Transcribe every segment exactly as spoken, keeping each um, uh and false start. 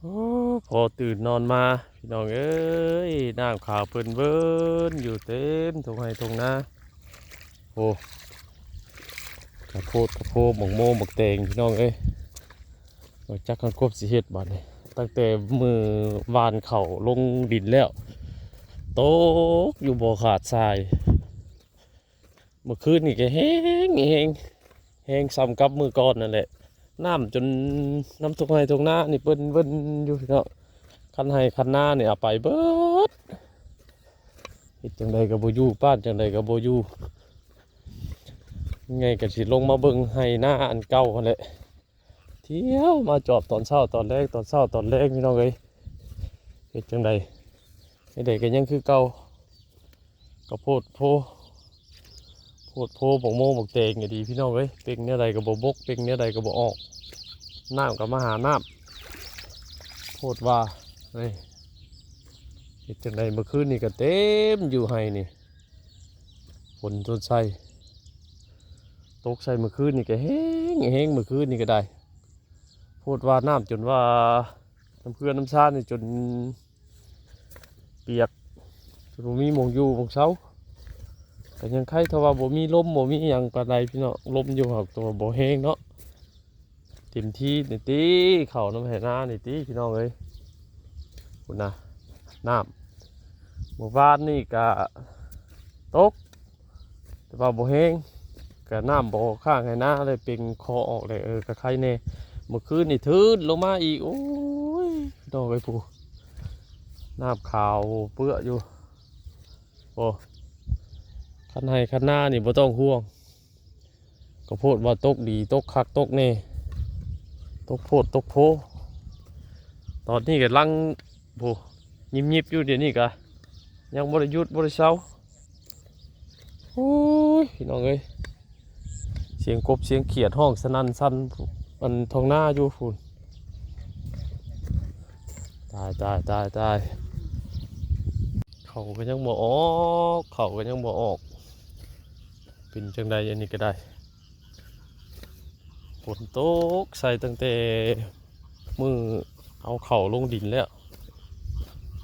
โอ้ พอตื่นนอนมา พี่น้องเอ้ย น้ำขาวเปิ้นเวิ้นอยู่เต็มทงไฮ่ทงนา โอ้ ข้าวโพด ข้าวโพด หมากโม หมากแตง พี่น้องเอ้ย บ่จักคันครบสิเฮ็ดบัดนี้ ตั้งแต่มื้อหว่านเข้าลงดินแล้ว ตกอยู่บ่ขาดสาย เมื่อคืนนี่ก็แฮงแฮง แฮงส่ำกับมื้อก่อนนั่นแหละ น้ำจนน้ำทงไฮ่ทงนานี่เปิ้นเวิ้นอยู่เนาะ คันไฮ่คันนานี่เอาไปเบิด เฮ็ดจั่งใดก็บ่อยู่ ปานจั่งใดก็บ่อยู่ ไงก็สิลงมาเบิ่งไฮ่นาอันเก่าหั้นแหละ เที่ยวมาจอบตอนเช้าตอนแลง ตอนเช้าตอนแลง พี่น้องเอ้ย เฮ็ดจั่งใด เฮ็ดใดก็ยังคือเก่า ข้าวโพดโพ โพดโพ บักโม บักแตงก็ดี พี่น้องเอ้ย เป่งแนวใดก็บ่บก เป่งแนวใดก็บ่ออก น้ำก็มาหาน้ำ โพดว่า เอ้ย เฮ็ดจั่งใด เมื่อคืนนี่ก็เต็มอยู่ไฮ่นี่ ฝนตกใส่ ตกใส่เมื่อคืนนี่ก็แฮงแฮง เมื่อคืนนี่ก็ได้ โพดว่าน้ำจนว่า น้ำเฮือนน้ำซานนี่จนเปียก จนบ่มีหม่องอยู่หม่องเซา ก็ยังไคถ้าว่าบ่มีลมบ่มีหยังปานใดพี่น้อง ลมอยู่หากแต่ว่าบ่แฮงเนาะ เต็มที่นี่ติ เข้านำไฮ่นานี่ติ พี่น้องเอ้ย พุ้นนะ น้ำ เมื่อวานนี่ก็ตก แต่ว่าบ่แฮง ก็น้ำบ่ค้างไฮ่นาเลย เป่งคอออกเลย เออ ก็ไคแน่ เมื่อคืนนี่ทื่นลงมาอีก โอ้ย พี่น้องเอ้ย ผู้ น้ำขาวเปื้ออยู่ โอ้ คันไฮ่คันนานี่บ่ต้องห่วง ข้าวโพดว่าตกดี ตกคัก ตกแน่ ตกโพด ตกโพ ตอนนี้กำลัง โอ้ ยิบๆ อยู่ เดี๋ยวนี้กะ ยังบ่ได้หยุด บ่ได้เซา โอ้ย พี่น้องเอ้ย เสียงกบ เสียงเขียด ฮ้องสนั่นสั่น อันทงนาอยู่พุ้น ตาย ตาย ตาย ตาย เข้าก็ยังบ่ออก เข้าก็ยังบ่ออก เป็นจั่งใดอันนี้ก็ได้ ฝนตกใส่ตั้งแต่มื้อเอาเข้าลงดินแล้ว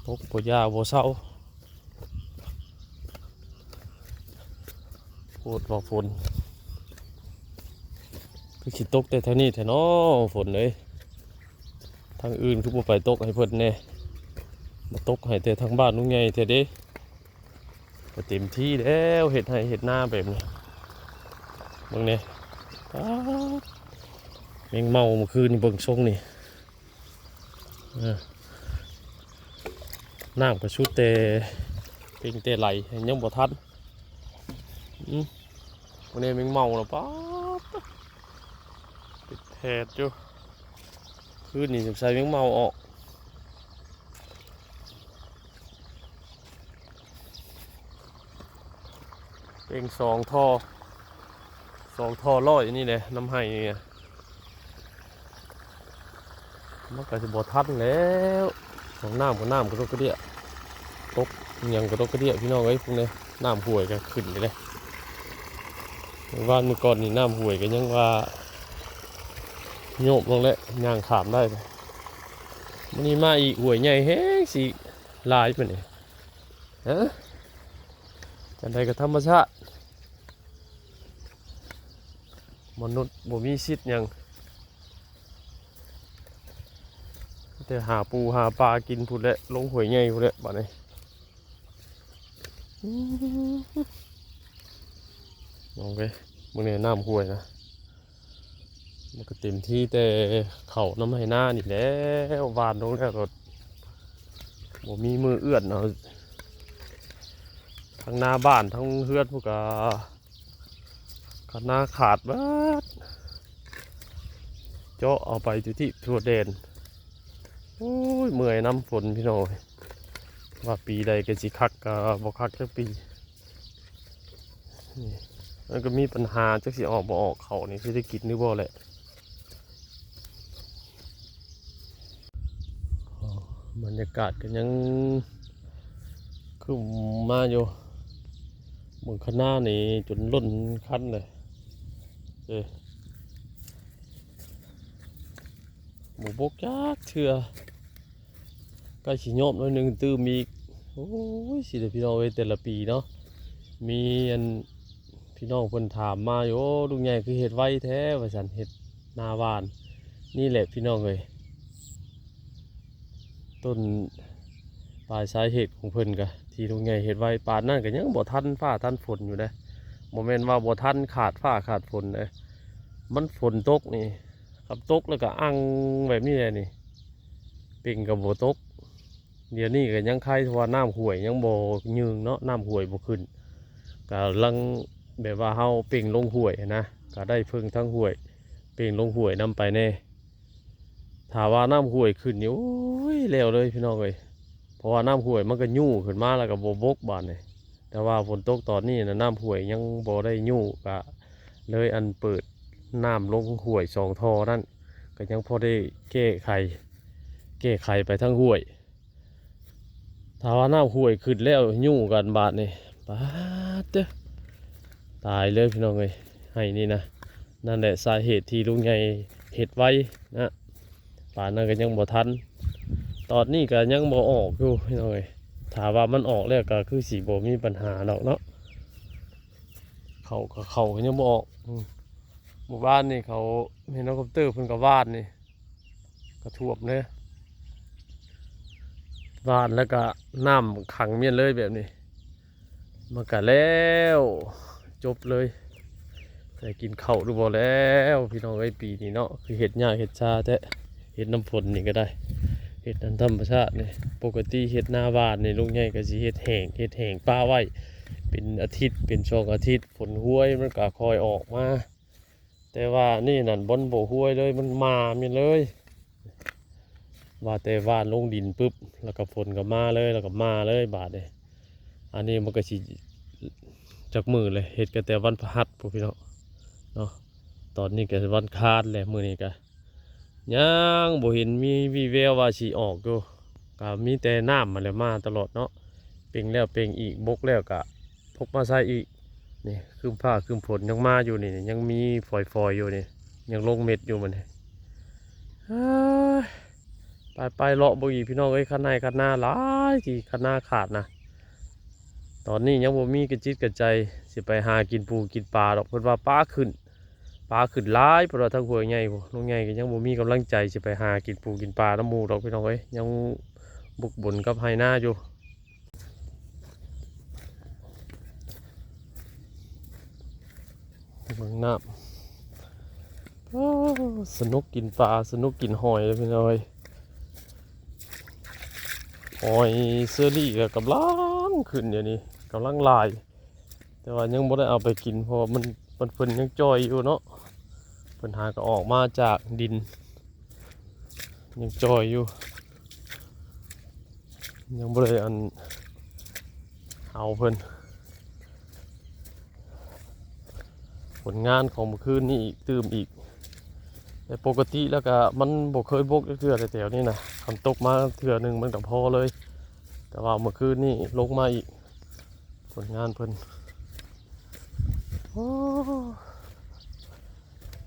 ตกบ่หย่าบ่เซา โพดว่าฝน คือสิตกแต่แถวนี้แท้น้อ ฝนเอ้ย ทางอื่นคือบ่ไปตกให้เพิ่นแน่ มาตกให้แต่ทางบ้านลุงใหญ่แท้เด้ ก็เต็มที่แล้ว เฮ็ดไฮ่เฮ็ดนาแบบนี้ เบิ่งแน่ ป๊าด แมงเม่าเมื่อคืนนี่ เบิ่งทรงนี่ เออ น้ำก็สุดแต่เป่งแต่ไหล ยังบ่ทัน อืม วันนี้แมงเม่านะ ป๊าด เป็นแถดอยู่ คืนนี้สงสัยแมงเม่าออก เป่งสองท่อ สองท่อร้อยนี่แหละ นำไฮ่นี่นะ มันก็สิบ่ทันแล้ว ของน้ำก็น้ำกระดกกระเดี้ย ตกอิหยังกระดกกระเดี้ย พี่น้องเอ้ย พวกนี้ น้ำห้วยก็ขึ้นไปเลย เมื่อวานเมื่อก่อนนี่น้ำห้วยก็ยังว่า โยบลงแล้ว ย่างข้ามได้เลย มื้อนี้มาอีก ห้วยใหญ่แฮงสิหลายปานนี้ ฮะ จั่งใดก็ธรรมชาติ มนุษย์บ่มีสิทธิ์หยัง แต่หาปูหาปลากินพุ้นแหละ ลงห้วยใหญ่พุ้นแหละ บัดนี้ อืม น้องเอ้ย มื้อนี้น้ำห้วยนะ มันก็เต็มที่แต่เข้านำไฮ่นานี่แหล้ว หว่านลงแล้วก็บ่มีมือเอื้อนเอา ทั้งหน้าบ้านทั้งเฮือนพุ้นก็ คันนาขาดเบิด เจาะเอาไปทั่วทิศทั่วแดน โอ้ย เมื่อยนำฝนพี่น้อง ว่าปีใดก็สิคักก็บ่คักจักปี นี่ มันก็มีปัญหาจักสิออกบ่ออก เข้านี่สิได้กินหรือบ่แหละ อ๋อ บรรยากาศก็ยังครึ้มมาอยู่ เบิ่งคันนานี่จนล้นคันเลย เอ้ย บ่บกจักเทื่อ ใกล้สิยอบหน่อยหนึ่งตื่มอีก โอ้ย สิเด้อพี่น้องเอ้ย แต่ละปีเนาะ มีอันพี่น้องเพิ่นถามมาอยู่ "โอ้ ลุงใหญ่คือเฮ็ดไวแท้" ว่าซั่น เฮ็ดนาหว่าน นี่แหละพี่น้องเอ้ย ต้นปลายสาเหตุของเพิ่นกะ ที่ลุงใหญ่เฮ็ดไว ปานนั้นกะยังบ่ทันฟ้าทันฝนอยู่เด้ บ่แม่นว่าบ่ทันขาดฟ้าขาดฝนเด้ มันฝนตกนี่ คันตกแล้วกะอั่งแบบนี้แหละนี่ เป่งกะบ่ตก เดี๋ยวนี้กะยังไค เพราะว่าน้ำห้วยยังบ่ยืงเนาะ น้ำห้วยบ่ขึ้น กำลังแบบว่าเฮาเป่งลงห้วยหั้นนะ กะได้เพิ่งทั้งห้วย เป่งลงห้วยนำไปแน่ ถ้าว่าน้ำห้วยขึ้นนี่ โอ้ย แล้วเลยพี่น้องเอ้ย เพราะว่าน้ำห้วยมันกะยูขึ้นมาแล้วกะบ่บกบาดนี่ แต่ว่าฝนตกตอนนี้นะ น้ำห้วยยังบ่ได้ยู กะเลยอันเปิดน้ำลงห้วยสองท่อนั่น กะยังพอได้แก้ไข แก้ไขไปทั้งห้วย ถ้าว่าน้ำห้วยขึ้นแล้วยูกันบาดนี่ ป๊าดเด้อ ตายเลยพี่น้องเอ้ย ไฮ่นี่นะ นั่นแหละสาเหตุที่ลุงใหญ่เฮ็ดไวนะ ปานนั้นกะยังบ่ทัน ตอนนี้กะยังบ่ออกอยู่พี่น้องเอ้ย ถ้าว่ามันออกแล้วกะคือสิบ่มีปัญหาดอกเนาะ เข้ากะ เข้ากะยังบ่ออก อืม หมู่บ้านนี่เขา เฮลิคอปเตอร์เพิ่นกะหว่านนี่ กะท่วมเลย หว่านแล้วกะน้ำขังเมียนเลยแบบนี้ มันกะแล้ว จบเลย ได้กินข้าวหรือบ่แล้ว พี่น้องเอ้ย ปีนี้เนาะ คือเฮ็ดยากเฮ็ดช้าแท้ เฮ็ดน้ำฝนนี่กะได้ เฮ็ดน้ำธรรมชาตินี่ ปกติเฮ็ดนาหว่านนี่ ลุงใหญ่กะสิเฮ็ดแห้ง เฮ็ดแห้งปะไว้ เป็นอาทิตย์ เป็นสองอาทิตย์ ฝนห้วยมันกะค่อยออกมา แต่ว่านี่นั่นบ่อนบ่ห้วยเลย มันมาเมียนเลย ว่าแต่หว่านลงดินปุ๊บ แล้วกะฝนกะมาเลย แล้วกะมาเลยบาดนี่ อันนี้มันกะสิจักมื้อเลย เฮ็ดกะแต่วันพฤหัสพุ้นพี่น้องเนาะ ตอนนี้กะวันอังคารแล้ว มื้อนี้กะยังบ่เห็นมีวีแววว่าสิออกอยู่ กะมีแต่น้ำมาแล้วมาตลอดเนาะ เป่งแล้วเป่งอีก บกแล้วกะบกมาใส่อีก นี่ครึ้มฟ้าครึ้มฝนยังมาอยู่นี่ ยังมีฝอยๆอยู่นี่ ยังลงเม็ดอยู่มันนี่ เฮ้ย ไปไปเลาะเบิ่งอีกพี่น้องเอ้ย คันไฮ่คันนาหลาย ที่คันนาขาดนะ ตอนนี้ยังบ่มีกะจิตกะใจสิไปหากินปูกินปลาดอก เพิ่นว่าปลาขึ้น ปลาขึ้นหลาย เพิ่นว่าทางห้วยใหญ่พุ้น ลุงใหญ่กะยังบ่มีกำลังใจสิไปหากินปูกินปลานำหมู่ดอกพี่น้องเอ้ย ยังบกบนกับไฮ่นาอยู่ เบิ่งน้ำ โอ้ สนุกกินปลา สนุกกินหอยเลยพี่น้องเอ้ย หอยเชอรี่กะกำลังขึ้นเดี๋ยวนี้ กำลังหลาย แต่ว่ายังบ่ได้เอาไปกิน เพราะว่ามัน มัน เพิ่นยังจ่อยอยู่เนาะ เพิ่นหากะออกมาจากดิน ยังจ่อยอยู่ ยังบ่ได้อัน เอาเพิ่น ผลงานของเมื่อคืนนี้อีก ตื่มอีก แต่ปกติแล้วกะมันบ่เคยบกจักเทื่อแถวๆนี้นะ คันตกมาเทื่อหนึ่งมันกะพอเลย แต่ว่าเมื่อคืนนี้ลงมาอีก ผลงานเพิ่น โอ้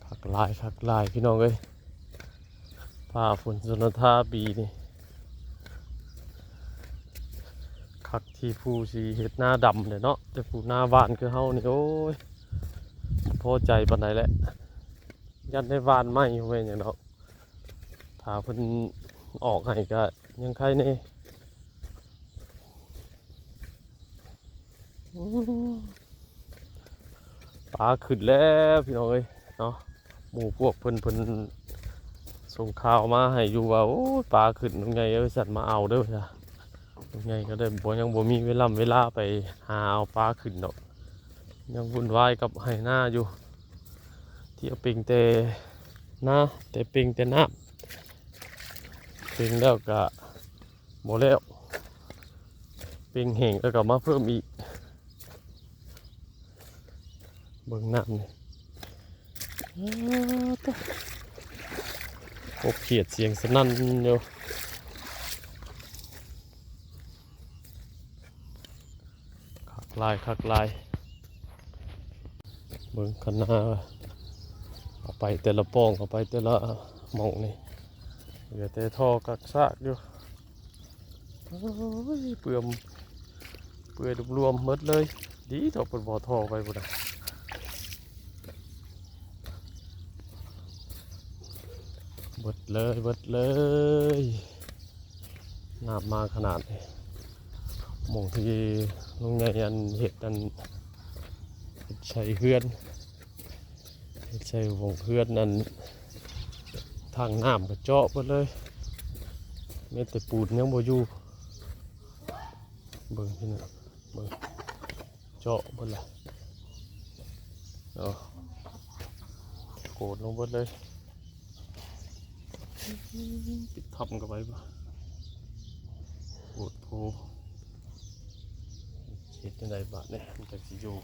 คักหลาย คักหลายพี่น้องเอ้ย ฟ้าฝนชลทาปีนี่ คักที่ผู้สิเฮ็ดนาดำเนี่ยเนาะ แต่ผู้นาหว่านคือเฮานี่ โอ้ย พอใจปานใดแหละ ย่านได้หว่านใหม่อยู่แม่นหยังดอก ถ้าเพิ่นออกให้กะยังไคแน่ อืม ปลาขึ้นแล้วพี่น้องเอ้ยเนาะ หมู่พวกเพิ่น เพิ่นส่งข่าวมาให้อยู่ว่า โอ้ย ปลาขึ้น ลุงใหญ่เอ้ย สั่นมาเอาเด้อจ้ะ ลุงใหญ่กะได้บ่ ยังบ่มีเวลา เวลาไปหาเอาปลาขึ้นดอก ยังวุ่นวายกับไฮ่นาอยู่ เที่ยวเป่งแต่นา แต่เป่งแต่น้ำ เป่งแล้วกะบ่แล้ว เป่งแห้งแล้วกะมาเพิ่มอีก เบิ่งน้ำนี่ อ้าว ตะ กบเขียดเสียงสนั่นอยู่ คักหลาย คักหลาย เบิ่งคันนา เอาไปแต่ละป้อง เอาไปแต่ละหม่องนี่ เหลือแต่ท่อกักซากอยู่ โอ้ยเปื่อยเปื่อยรวมๆหมดเลย ดีเถาะเพิ่นบ่ท่อไปพุ้นน่ะ เบิดเลยเบิดเลย น้ำมาขนาดนี้ หม่องที่ลุงใหญ่อันเฮ็ดอัน เฮ็ดใส่เฮือน เฮ็ดใส่หม่องเฮือนนั่น ทางน้ำก็เจาะเบิดเลย มีแต่ปูนยังบ่อยู่ เบิ่งพี่น้อง เบิ่ง เจาะเบิดละ เนาะ โกดลงเบิดเลย ปิดถ้ำเข้าไปบ่ โกดโพ เฮ็ดจั่งใดบาดนี้ มันจั่งสิอยู่